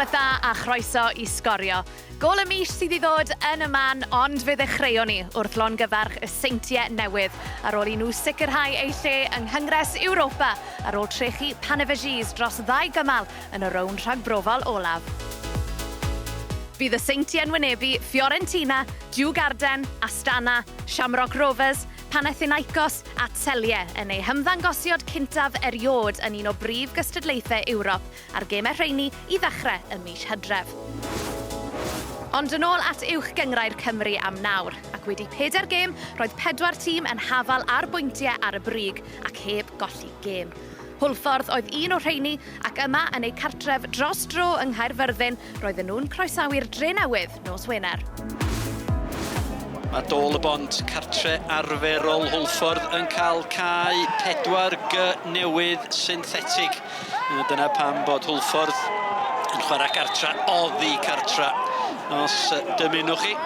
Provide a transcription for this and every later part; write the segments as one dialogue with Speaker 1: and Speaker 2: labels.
Speaker 1: Noswaith dda a chroeso i Sgorio. Gôl y mis sydd i ddod yn y man, ond fe ddechreuon ni wrth longyfarch y Seintiau Newydd ar ôl i nhw sicrhau eu lle yng Nghyngres Europa ar ôl trechu Panevėžys dros ddau gymal yn y rownd rhagbrofol olaf. Bydd y Seintiau'n wynebu Fiorentina, Djurgården, Astana, Shamrock Rovers, Panathinaikos a Celje yn eu hymddangosiad cyntaf erioed yn un o brif gystadlaethau Ewrop, a'r gemau rheini i ddechrau ym mis Hydref. Ond yn ôl at Uwch Gynghrair Cymru am nawr, ac wedi pedair gêm, roedd pedwar tîm yn hafal ar bwyntiau ar y brig ac heb golli gêm. Hwlffordd oedd un o'r rheini, ac yma yn eu cartref dros dro yng Nghaerfyrddin, roedden nhw'n croesawu'r Drenewydd nos Wener.
Speaker 2: Mae Dôl y Bont, cartre arferol Hwlffordd, yn cael cae 4G newydd synthetig. Dyna pam bod Hwlffordd yn chwarae cartra oddi cartra, os dymunwch chi.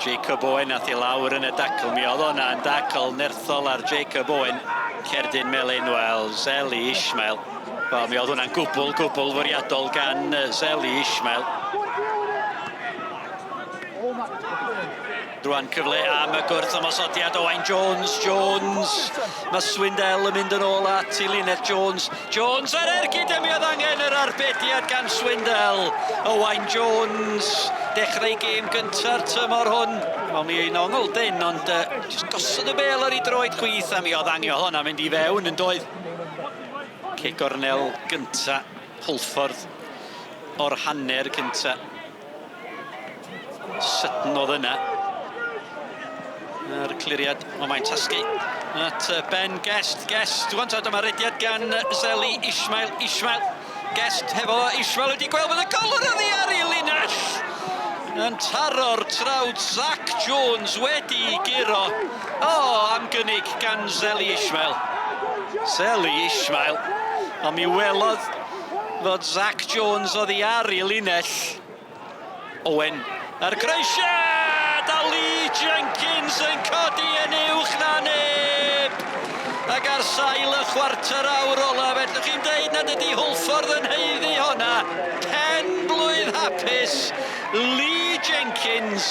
Speaker 2: Jacob Owen ath i lawr yn y dacl. Mi oedd o'na yn dacl nerthol ar Jacob Owen. Cerdyn melyn, wel, Zeli Ishmael. Wel, mi oedd hwnna'n gwbl, gwbl fwriadol gan Zeli Ishmael. Rwan cyfle am y gwrth ymosodiad Owain Jones, Jones. Mae Swindell yn mynd yn ôl at i linell Jones. Jones ar ergyd a mi oedd angen yr arbediad gan Swindell. Owain Jones, dechrau gêm gynta'r tymor hwn. Wel, mi un ongl dyn, ond uh, just gosod y bel ar ei droed chwith a mi oedd angen hwnna mynd i fewn yn doedd. Cic gornel gynta Hwlffordd o'r hanner cynta. Sutton oedd yna. A'r cliriad, o mae'n tasgu at Ben Guest. Guest, rwan ta, dyma rediad gan Zeli Ishmael. Ishmael, Guest hefo Ishmael wedi gweld bod y golwr oddi ar ei linell. Yn taro'r trawd Zach Jones wedi guro. O, am gynnig gan Zeli Ishmael. Zeli Ishmael. Ond mi welodd fod Zach Jones oddi ar ei linell. Owen a'r croesiad a Lee Jenkins yn codi yn uwch na neb. Ac ar sail y chwarter awr olaf, fedrwch chi'n deud nad ydy Hwlffordd yn haeddu honna. Pen blwydd hapus, Lee Jenkins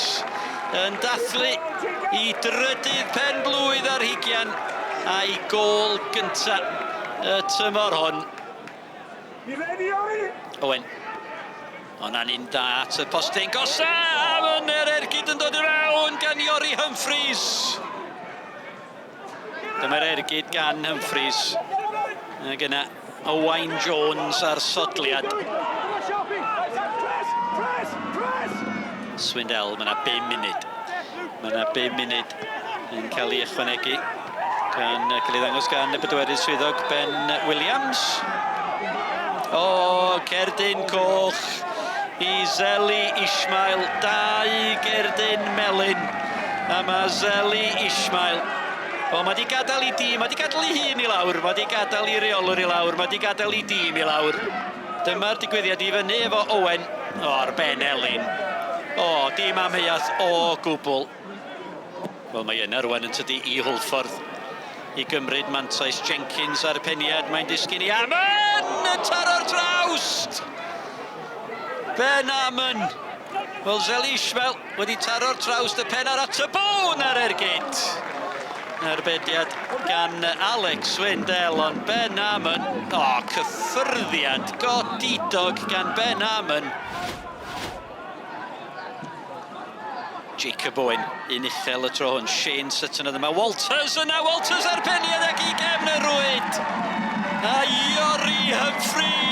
Speaker 2: yn dathlu i drydydd pen blwydd ar hugian a'i gôl gynta y tymor hwn. Owen. Hwnna'n un da at y postyn gosa! Yn yr ergyd yn dod i fewn gan Iori Humphreys. Dyma'r ergyd gan Humphreys. Ac yna Owain Jones ar sodliad. Swindell, mae yna 5 munud. Mae yna 5 munud yn cael ei ychwanegu gan cael ei ddangos gan y bedwerydd swyddog Ben Williams. O, cerdyn coch i Zeli Ishmael. Dau gerdyn melyn. A mae Zeli Ishmael. O, mae di gadael i dîm, mae di gadael i hun i lawr, mae di gadael i reolwr i lawr, mae di gadael i dîm i lawr. Dyma'r digwyddiad i fyny efo Owen. O, ar Ben Elin. O, dim amheuaeth o gwbl. Wel, mae yna rwan yn tydi i Hwlffordd i gymryd mantais Jenkins ar y peniad. Mae'n disgyn i Amon! Yn taro'r trawst! Ben Amon! Wel, Zeli Ishmael wedi taro'r trawst y pen ar at y bôn ar ergyd. Arbediad gan Alex Swindell, ond Ben Amon, o, oh, cyffyrddiad godidog gan Ben Amon. Jacob Owen, un uchel y tro hwn. Shane Sutton oedd yma. Walters yna, Walters ar peniad ac i gefn y rwyd. A Iori Humphreys!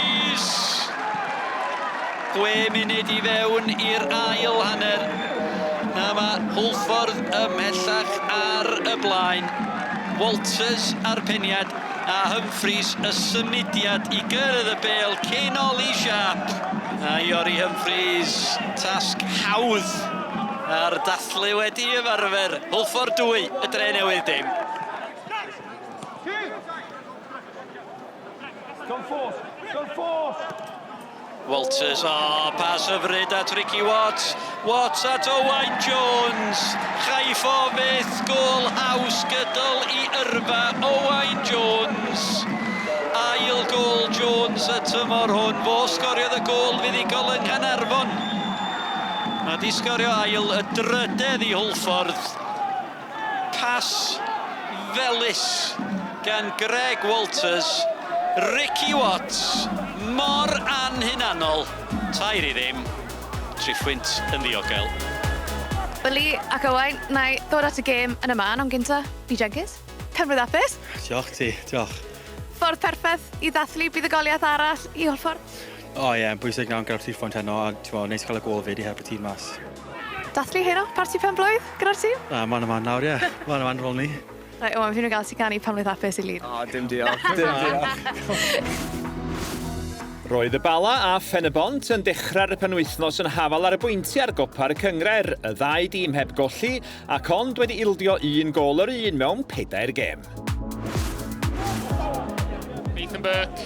Speaker 2: 6 munud i fewn i'r ail hanner. A mae Hwlffordd ymhellach ar y blaen. Walters ar peniad a Humphreys y symudiad i gyrraedd y bêl cyn Ollie Sharp. A Iori Humphreys, tasg hawdd a'r dathlu wedi ymarfer. Hwlffordd 2, y Dre Newydd dim.
Speaker 3: Go forth, go forth.
Speaker 2: Walters, o, oh, pas hyfryd at Ricky Watt. Watt at Owain Jones. Chaiff o fyth gôl haws gydol i yrfa Owain Jones. Ail gôl Jones y tymor hwn. Fo sgoriodd y gôl fuddugol yng Nghaernarfon. Mae di sgorio ail y drydedd i Hwlffordd. Pas felys gan Greg Walters. Ricky Watts, mor anhunanol. 3-0. Triphwynt yn ddiogel.
Speaker 1: Billy ac Owain, na i ddod at y gêm yn y man, ond gynta, Lee Jenkins, penblwydd hapus.
Speaker 4: Diolch ti, diolch.
Speaker 1: Ffordd perffaith i ddathlu buddugoliaeth arall i Hwlffordd.
Speaker 4: O ie, yn bwysig iawn gael triphwynt heno, a ti'n neis cael y gôl 'fyd i helpu tîm mas.
Speaker 1: Dathlu heno, parti pen-blwydd gyda'r tîm?
Speaker 4: Na, man y man nawr, ie. Man y man rôl ni.
Speaker 1: Right, Owain, fi'n gael ti canu penblwydd hapus i Lee.
Speaker 5: O, dim diolch, dim diolch.
Speaker 6: Roedd y Bala a Phen-y-bont yn dechrau'r penwythnos yn hafal ar y bwyntiau ar gopa'r cynghrair, y ddau dîm heb golli ac ond wedi ildio un gôl yr un mewn pedair gêm.
Speaker 7: Nathan Burke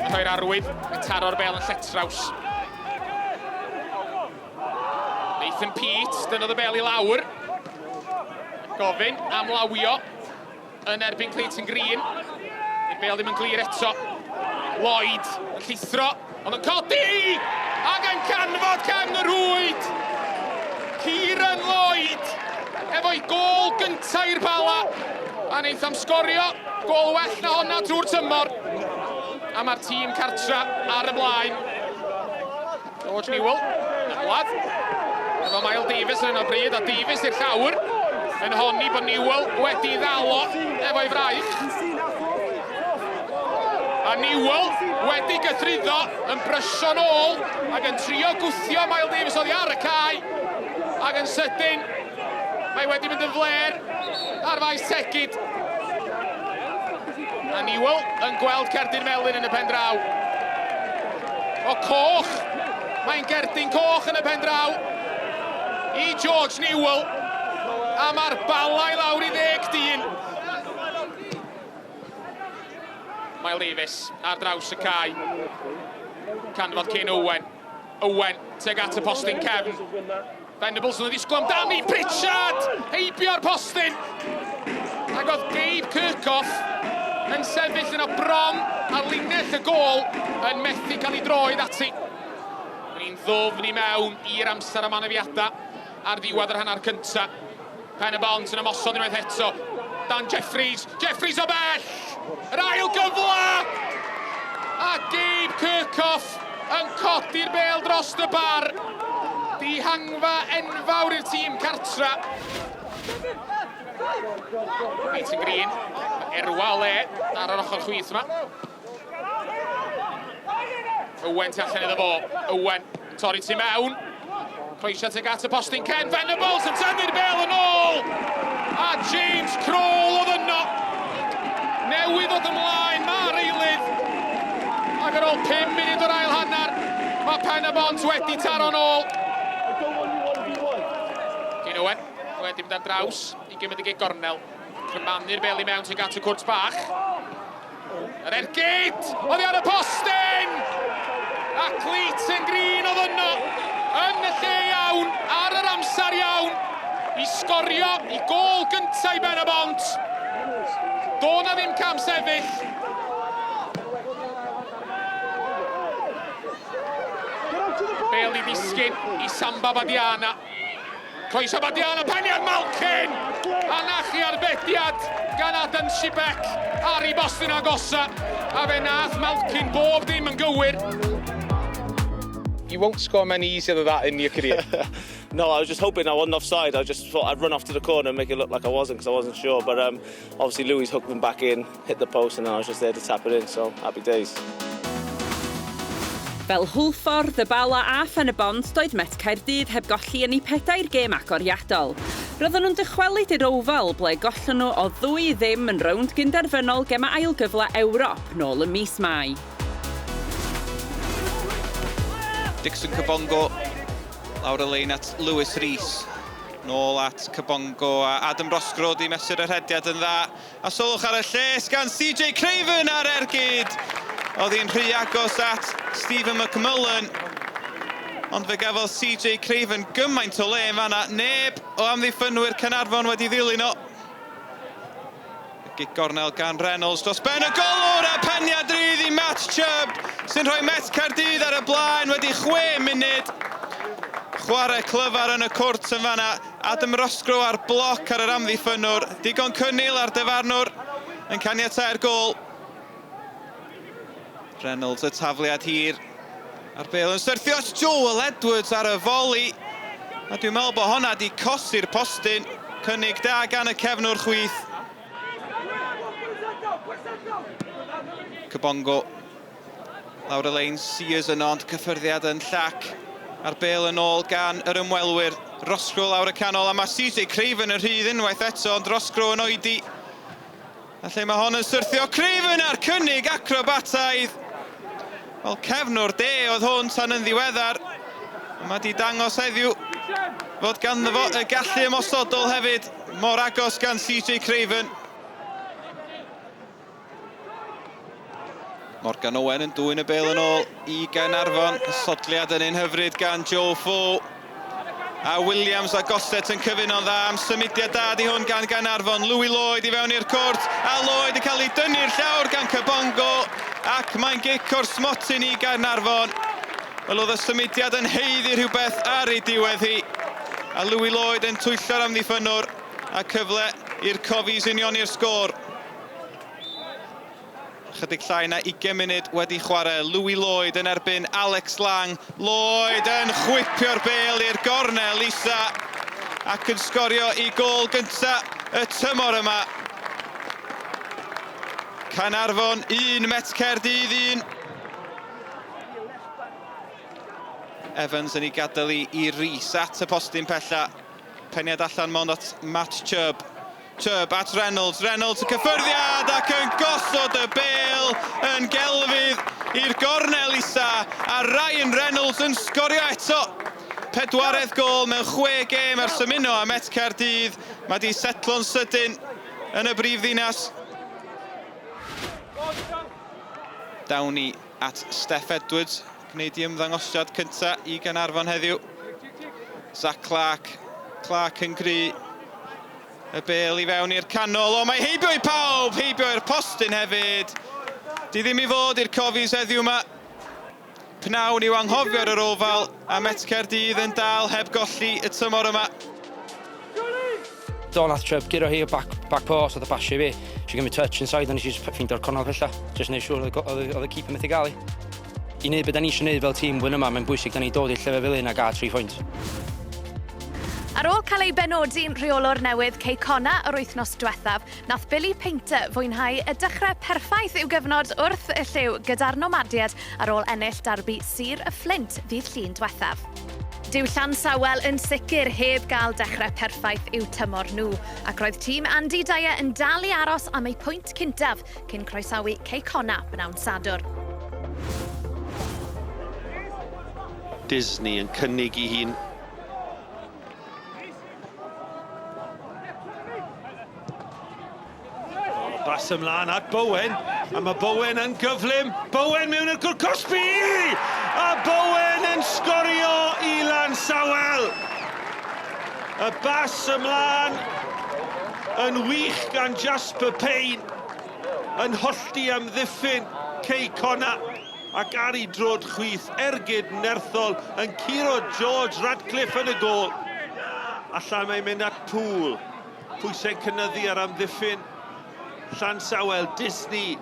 Speaker 7: yn rhoi'r arwydd, yn taro'r bel yn lletraws. Nathan Peate, dynodd y bel i lawr. Gofyn am lawio yn erbyn Clayton Green. Di'r bel ddim yn glir eto. Lloyd yn llithro, ond yn codi! Ac yn canfod cefn y rhwyd! Kieran Lloyd efo'i gôl gyntaf i'r Bala. A wneith am sgorio gôl well na honna drwy'r tymor. A mae'r tîm cartra ar y blaen. George Newell, ymladd. Efo Miles Davis yn yno bryd, a Davis i'r llawr. Yn honni bod Newell wedi ddalo efo'i fraich. A Newell wedi gythruddo yn brysio'n ôl ac yn trio gwthio Miles Davis oddi ar y cae. Ac yn sydyn, mae wedi mynd yn fler ar faes Tegid. A Newell yn gweld cerdyn melyn yn y pen draw. O coch! Mae'n gerdyn coch yn y pen draw i George Newell. A mae'r Bala i lawr i 10 dyn. Miles Davis ar draws y cae. Canfod Cyn Owen. Owen tuag at y postyn cefn. Venables yn ddisgwyl amdani. Pritchard! Heibio'r postyn. Ac oedd Gabe Kirchhoff yn sefyll yno bron ar linell y gôl yn methu cael ei droed ati. Ni'n ddwfn i mewn i'r amser am anafiadau ar ddiwedd yr hanner cyntaf. Pen y Bont yn ymosod unwaith eto. Dan Jeffries, Jeffries o bell! Yr ail gyfle! A Gabe Kirchhoff yn codi'r bel dros y bar. Dihangfa enfawr i'r tîm cartra. Clayton Green, erwa o le ar yr ochr chwith yma. Owen tu allan iddo fo. Owen yn torri tu mewn. Croesio tuag at y postyn Ken Venables yn tynnu'r bel yn ôl. A James Crole oedd yno. Newydd ddod ymlaen, mae'r eilydd. Ac ar ôl 5 munud o'r ail hanner, mae Pen y Bont wedi taro'n ôl. Cyn Owen wedi mynd ar draws i gymryd y gig gornel. Crymanu'r bel i mewn tuag at y cwrt bach. Yr ergyd! Oddi ar y postyn! A Clayton Green oedd yno yn y lle iawn, ar yr amser iawn, i sgorio i gôl gyntaf i Ben y Bont. Do na ddim cam sefyll. Bel i ddisgyn i Samba Badiana. Croeso Badiana, peniad Malkin! A na chi arbediad gan Adam Przybek ar ei bostyn agosa. A fe nath Malkin bob dim yn gywir.
Speaker 8: You won't score many easier than that in your career.
Speaker 9: No, I was just hoping I wasn't offside. I just thought I'd run off to the corner and make it look like I wasn't because I wasn't sure. But obviously Louis hooked them back in, hit the post, and then I was just there to tap it in. So happy days.
Speaker 10: Fel Hwlffordd, y Bala a Phen y Bont, doedd Met Caerdydd heb golli yn eu pedair gêm agoriadol. Roedden nhw'n dychwelyd i'r Oval ble gollon nhw o 2-0 yn rownd gynderfynol gemau ailgyfle Ewrop nôl ym mis Mai.
Speaker 11: Dixon Kabongo lawr y lein at Lewis Rees. Nôl at Kabongo a Adam Roscrow di mesur y rhediad yn dda. A sylwch ar y lles gan CJ Craven ar ergyd. Oedd hi'n rhy agos at Stephen McMullen. Ond fe gafodd CJ Craven gymaint o le yn fanna. Neb o amddiffynwyr Caernarfon wedi ddilyn o. Gic gornel gan Reynolds dros ben y golwr a peniad rydd i Matt Chubb sy'n rhoi Met Caerdydd ar y blaen wedi 6 munud. Chwarae clyfar yn y cwrt yn fanna. Adam Roscrow ar bloc ar yr amddiffynnwr. Digon cynnil ar dyfarnwr yn caniatáu'r gôl. Reynolds y tafliad hir a'r bêl yn syrthio at Joel Edwards ar y foli. A dwi'n meddwl bod honna di cosi'r postyn. Cynnig da gan y cefnwr chwith. Kabongo lawr y lein, Sears yno, ond cyffyrddiad yn llac. A'r bêl yn ôl gan yr ymwelwyr. Roscrow lawr y canol, a mae CJ Craven yn rhydd unwaith eto, ond Roscrow yn oedi. A lle mae hon yn syrthio, Craven a'r cynnig acrobataidd. Wel, cefnwr de oedd hwn tan yn ddiweddar. Ond mae di dangos heddiw fod ganddo fo y gallu ymosodol hefyd. Mor agos gan CJ Craven. Morgan Owen yn dwyn y bêl yn ôl i Gaernarfon. Sodliad yn un hyfryd gan Joe Fo. A Williams a Gossett yn cyfuno'n dda am symudiad da di hwn gan Gaernarfon. Louis Lloyd i fewn i'r cwrt, a Lloyd yn cael ei dynnu'r llawr gan Kabongo, ac mae'n gic o'r smotyn i Gaernarfon. Wel, oedd y symudiad yn haeddu rhywbeth ar ei diwedd hi. A Louis Lloyd yn twyllo'r amddiffynnwr, a cyfle i'r Cofis unioni'r sgôr. Chydig llai na 20 munud wedi chwarae, Louis Lloyd yn erbyn Alex Lang. Lloyd yn chwipio'r bêl i'r gornel isa ac yn sgorio i gôl gynta y tymor yma. Caernarfon 1, Met Caerdydd 1. Evans yn ei gadael i i Rees at y postyn pella. Peniad allan mond at Matt Chubb. Chubb at Reynolds, Reynolds y cyffyrddiad ac yn gosod y bêl yn gelfydd i'r gornel isa a Ryan Reynolds yn sgorio eto. Pedwaredd gôl mewn chwe gêm ers ymuno â Met Caerdydd. Mae di setlo'n sydyn yn y brif ddinas. Downey at Steff Edwards, gwneud i ymddangosiad cynta i Gaernarfon heddiw. Zach Clark, Clark yn gry. Y bêl i fewn i'r canol. O, mae heibio i pawb! Heibio i'r postyn hefyd. Di ddim i fod i'r Cofis heddiw yma. Pnawn i'w anghofio ar yr Oval, a Met Caerdydd yn dal heb golli y tymor yma.
Speaker 12: Do, nath Chubb guro hi o back, back post, oedd y basio i fi. She gave me touch inside, a nes i just ffeindio'r cornel pella. Just neud siŵr oedd y keeper methu gael i. I wneud beth da ni eisiau wneud fel tîm blwyddyn yma, mae'n bwysig da ni dod i'r llefydd fel hyn a gael 3 pwynt.
Speaker 1: Ar ôl cael ei benodi'n rheolwr newydd Cei Connah yr wythnos diwethaf, nath Billy Paynter fwynhau y dechrau perffaith i'w gyfnod wrth y llyw gyda'r Nomadiaid ar ôl ennill darbi Sir y Fflint ddydd Llun diwethaf. Dyw Llansawel yn sicr heb gael dechrau perffaith i'w tymor nhw, ac roedd tîm Andy Dyer yn dal i aros am eu pwynt cyntaf cyn croesawu Cei Connah bnawn Sadwrn.
Speaker 13: Disney yn cynnig i hun.
Speaker 3: Bas ymlaen at Bowen, a mae Bowen yn gyflym. Bowen mewn i'r cwrt cosbi! A Bowen yn sgorio i Lansawel! Y bas ymlaen yn wych gan Jasper Payne yn hollti amddiffyn Cei Connah ac ar ei droed chwith ergyd nerthol yn curo George Radcliffe yn y gôl. Allan mae'n mynd at Poole. Pwysau'n cynyddu ar amddiffyn Llansawel. Disney.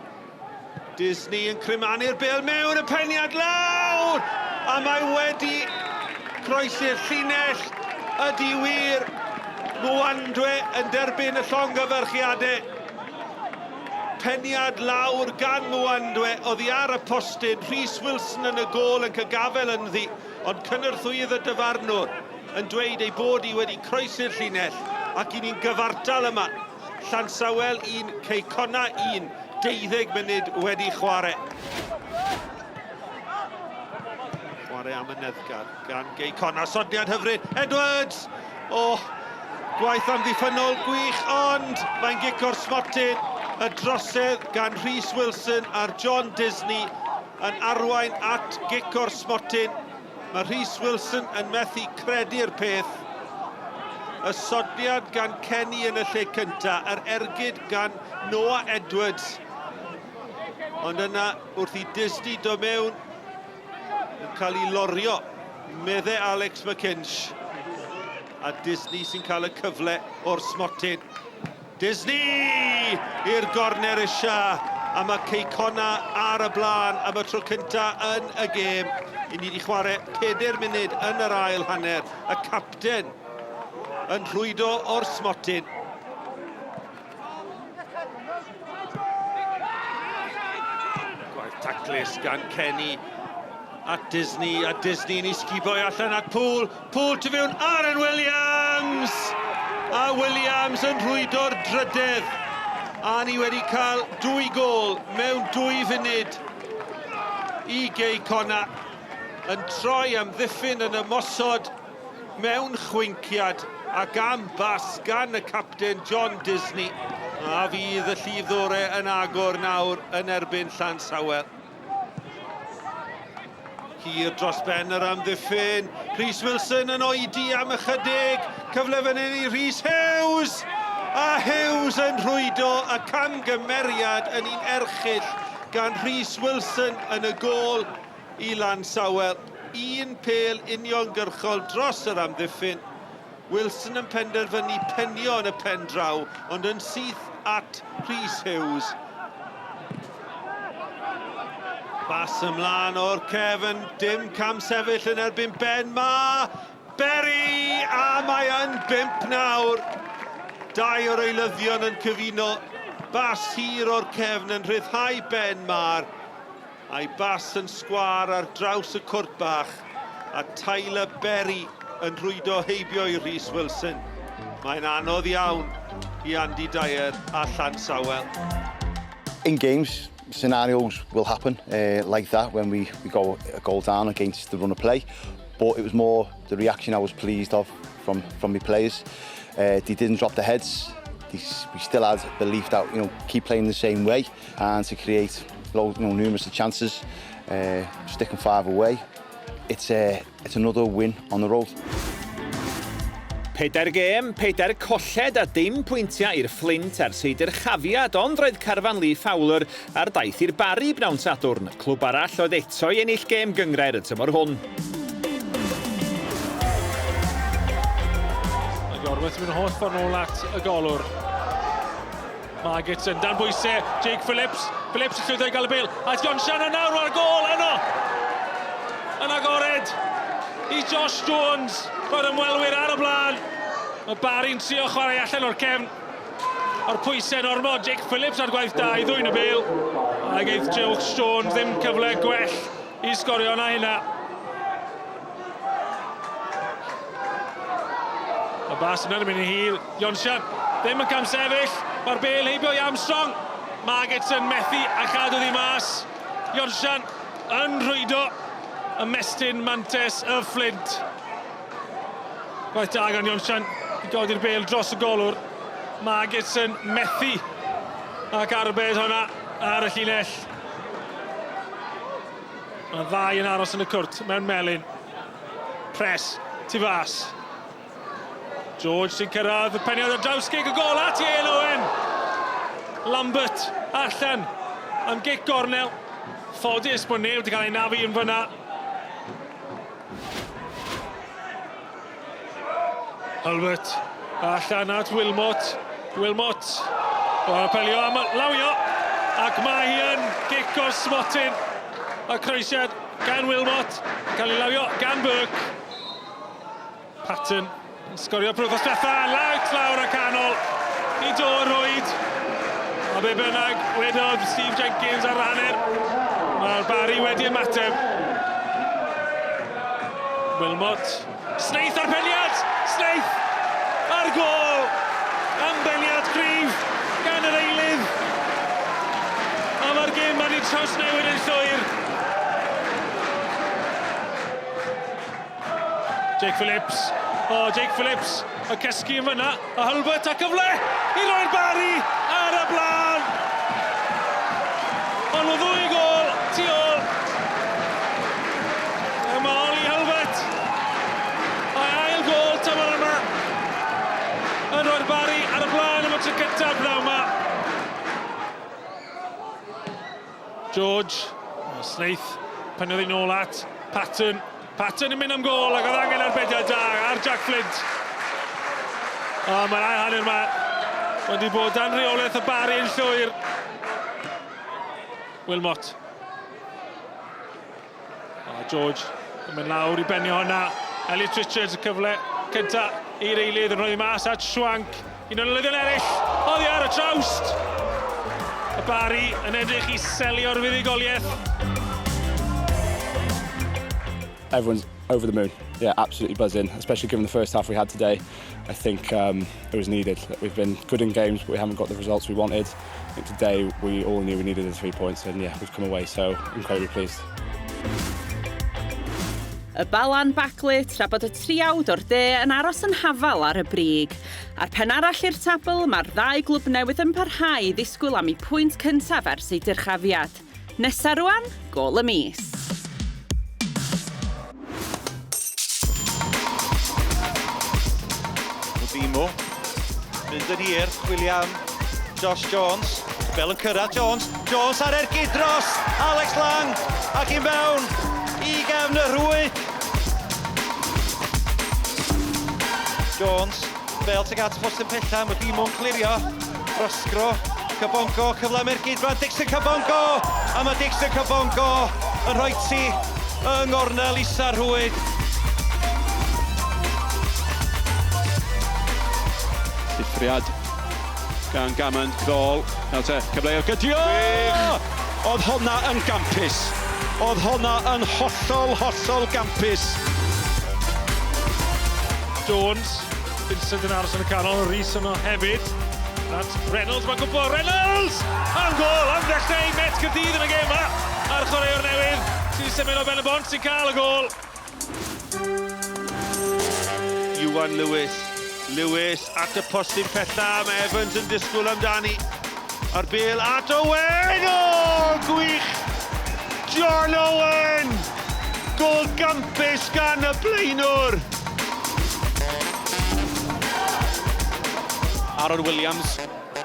Speaker 3: Disney yn crymanu'r bêl mewn y peniad lawr! A mae wedi croesi'r llinell. Ydy wir. Mwandwe yn derbyn y llongyfarchiadau. Peniad lawr gan Mwandwe oddi ar y postyn. Rhys Wilson yn y gôl yn cygafel ynddi, ond cynorthwyydd y dyfarnwr yn dweud ei bod hi wedi croesi'r llinell ac i ni'n gyfartal yma. Llansawel 1, Cei Connah 1, deuddeg munud wedi chwarae. Chwarae amyneddgar gan Gei Connah, sodliad hyfryd, Edwards! O, gwaith amddiffynnol gwych, ond mae'n gic o'r smotyn. Y drosedd gan Rhys Wilson a'r John Disney yn arwain at gic o'r smotyn. Mae Rhys Wilson yn methu credu'r peth. Y sodiad gan Kenny yn y lle cynta, yr ergyd gan Noah Edwards. Ond yna, wrth i Disney do mewn, yn cael ei lorio, medde Alex McKinch. A Disney sy'n cael y cyfle o'r smotyn. Disney i'r gorner isha, a mae Cei Connah ar y blaen am y tro cynta yn y gêm. I ni wedi chwarae 4 munud yn yr ail hanner. Y capten yn rhwydo o'r smotyn. Gwaith taclus gan Kenny at Disney, a Disney yn ei sguboi allan at Poole. Poole tu fewn, Aaron Williams! A Williams yn rhwydo'r drydedd. A ni wedi cael dwy gôl mewn dwy funud i Gei Connah yn troi amddiffyn yn ymosod mewn chwinciad ac am bas gan y capten John Disney. A fydd y llif ddore yn agor nawr yn erbyn Llansawel. Hir dros ben yr amddiffyn. Rhys Wilson yn oedi am ychydig. Cyfle fan hyn i Rhys Hughes! A Hughes yn rhwydo y camgymeriad yn un erchyll gan Rhys Wilson yn y gôl i Lansawel. Un pêl uniongyrchol dros yr amddiffyn. Wilson yn penderfynu penio yn y pen draw, ond yn syth at Rhys Hughes. Bas ymlaen o'r cefn, dim cam sefyll yn erbyn Ben Ma. Berry! A mae yn bump nawr. Dau o'r eilyddion yn cyfuno. Bas hir o'r cefn yn rhyddhau Ben Maher. A'i bas yn sgwâr ar draws y cwrt bach, a Tyler Berry yn rhwydo heibio i Rhys Wilson. Mae'n anodd iawn i Andy Dyer a Llansawel.
Speaker 13: In games, scenarios will happen uh, like that when we, we go a goal down against the run of play. But it was more the reaction I was pleased of from, from my players. Uh, they didn't drop their heads. They, we still had belief that, you know, keep playing the same way and to create loads, you know, numerous chances, uh, sticking five away. It's, uh, it's another win on the road.
Speaker 6: Pedair gêm, pedair colled a dim pwyntiau i'r Fflint ers ei dyrchafiad, ond roedd carfan Lee Fowler ar daith i'r Barri bnawn Sadwrn, clwb arall oedd eto i ennill gêm gynghrair y tymor hwn.
Speaker 14: Mae Gorweth yn mynd holl ffordd nôl at y golwr. Margetson dan bwysau, Jake Phillips. Phillips yn llwyddo i gael y bêl. A Johnson yn nawr, mae'r gôl yno! Yn agored i Josh Jones. Mae'r ymwelwyr ar y blaen. Mae Barry'n trio chwarae allan o'r cefn. O'r pwysau'n ormod, Jake Phillips ar gwaith da i ddwyn y bêl. A geith Josh Jones ddim cyfle gwell i sgorio na hynna. Y bas yna yn mynd i hil. Jonsian ddim yn camsefyll. Mae'r bel heibio i Armstrong. Margetson methu a chadw ddi mas. Jonsian yn rhwydo ymestyn mantes y Fflint. Gwaith da gan Jonsian i godi'r bel dros y golwr. Margetson methu ac arbed hwnna ar y llinell. Mae ddau yn aros yn y cwrt mewn melyn. Pres, tu fas. George sy'n cyrraedd, y peniad ar draws gig y gol at Ian Owen. Lambert allan am gic gornel. Ffodus bod neb wedi cael ei nafu yn fyna. Hulbert allan at Wilmot. Wilmot o apelio am lawio ac mae hi yn gic o'r smotyn. Y croesiad gan Wilmot cael ei lawio gan Burke. Patton yn sgorio prwth diwetha, lawt lawr y canol i do rwyd. A be bynnag wedodd Steve Jenkins ar hanner, mae'r Barry wedi ymateb. Wilmot, Snaith ar peniad! Snaith ar gôl! Am beniad cryf gan yr eilydd. A mae'r gêm wedi trawsnewid yn llwyr. Jake Phillips. O, oh, Jake Phillips. Y cysgu yn fyna. A Hulbert a cyfle i roi'r Barri ar y blaen. Ond nhw ddwy gol tu ôl. Mae Ollie Hulbert. Mae ail gol tymor yma. cyntaf pnawn 'ma. George, o, Snaith, pennodd i nôl at Patton. Patton yn mynd am gôl ac oedd angen arbediad da ar Jack Flint. O, mae'r ail hanner yma wedi bod dan reolaeth y Barry yn llwyr. Wilmot. O, George yn mynd lawr i benio hwnna. Elliot Richards y cyfle cynta i'r eilydd yn rhoi mas at Schwank. Un o'r newyddion eraill, oddi ar y trawst. Y Barry yn edrych i selio'r fuddugoliaeth.
Speaker 5: Everyone's over the moon. Yeah, absolutely buzzing, especially given the first half we had today. I think it was needed. We've been good in games, but we haven't got the results we wanted. I think today we all knew we needed the three points, and yeah, we've come away so incredibly pleased.
Speaker 10: Y Bala'n baglu tra bod y triawd o'r de yn aros yn hafal ar y brig. A'r pen arall i'r tabl, mae'r ddau glwb newydd yn parhau i ddisgwyl am eu pwynt cyntaf ers eu dyrchafiad. Nesa rwan, gôl y mis.
Speaker 11: Mwdimu. Mynd yn hir, chwilio am Josh Jones. Bel yn cyrraedd Jones. Jones ar ergyd dros Alex Lang ac i mewn i gefn y rhwyd. Jones, bel tuag at postyn pella, Mwdimu'n clirio. Rosgro, Kabongo, cyfle am ergyd fan Dixon Kabongo! A mae Dixon Kabongo yn rhoi ti yng ngornel isa'r rhwyd.
Speaker 3: Llithriad gan Gammond, Crôl. Nawr te, cyfle i'r gydio! Oedd honna yn gampus. Oedd honna yn hollol, hollol gampus.
Speaker 14: Jones, Vincent yn aros yn y canol, Rhys yno hefyd. At Reynolds, mae'n gwybod, Reynolds! Am gol, am ddechrau i Met Caerdydd yn y gêm yma. A'r chwaraewr newydd sy'n symud o Ben y Bont sy'n cael y gol. Iwan Lewis. Lewis at y postyn pella, mae Evans yn disgwyl amdani. A'r bel at Owen! O, gwych! John Owen! Gol gampus gan y blaenwr!
Speaker 7: Aaron Williams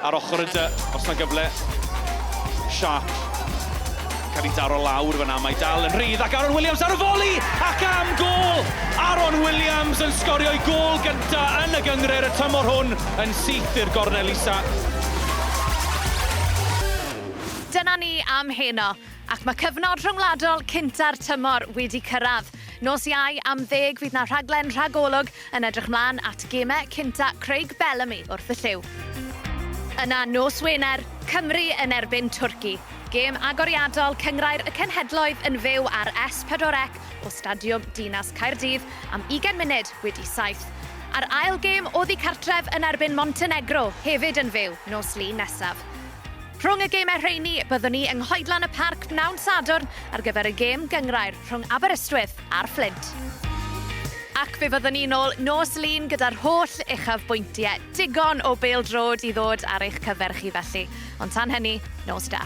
Speaker 7: ar ochr y dy, os na gyfle. Sharp. Cael ei daro lawr fyna, mae dal yn rhydd ac Aaron Williams ar y foli ac am gôl! Aaron Williams yn sgorio'i gôl gynta yn y gynghrair y tymor hwn yn syth i'r gornel isa.
Speaker 1: Dyna ni am heno, ac mae cyfnod rhyngwladol cynta'r tymor wedi cyrraedd. Nos Iau am ddeg fydd 'na rhaglen rhagolwg yn edrych mlaen at gemau cynta Craig Bellamy wrth y llyw. Yna nos Wener, Cymru yn erbyn Twrci. Gêm agoriadol Cynghrair y Cenhedloedd yn fyw ar S4C o Stadiwm Dinas Caerdydd am ugain munud wedi saith. A'r ail gêm oddi cartref yn erbyn Montenegro hefyd yn fyw nos Lun nesaf. Rhwng y gemau rheini, byddwn ni yng Nghoedlan y Parc bnawn Sadwrn ar gyfer y gêm gynghrair rhwng Aberystwyth a'r Fflint. Ac fe fyddwn ni nôl nos Lun gyda'r holl uchafbwyntiau. Digon o bêl-droed i ddod ar eich cyfer chi felly. Ond tan hynny, nos da.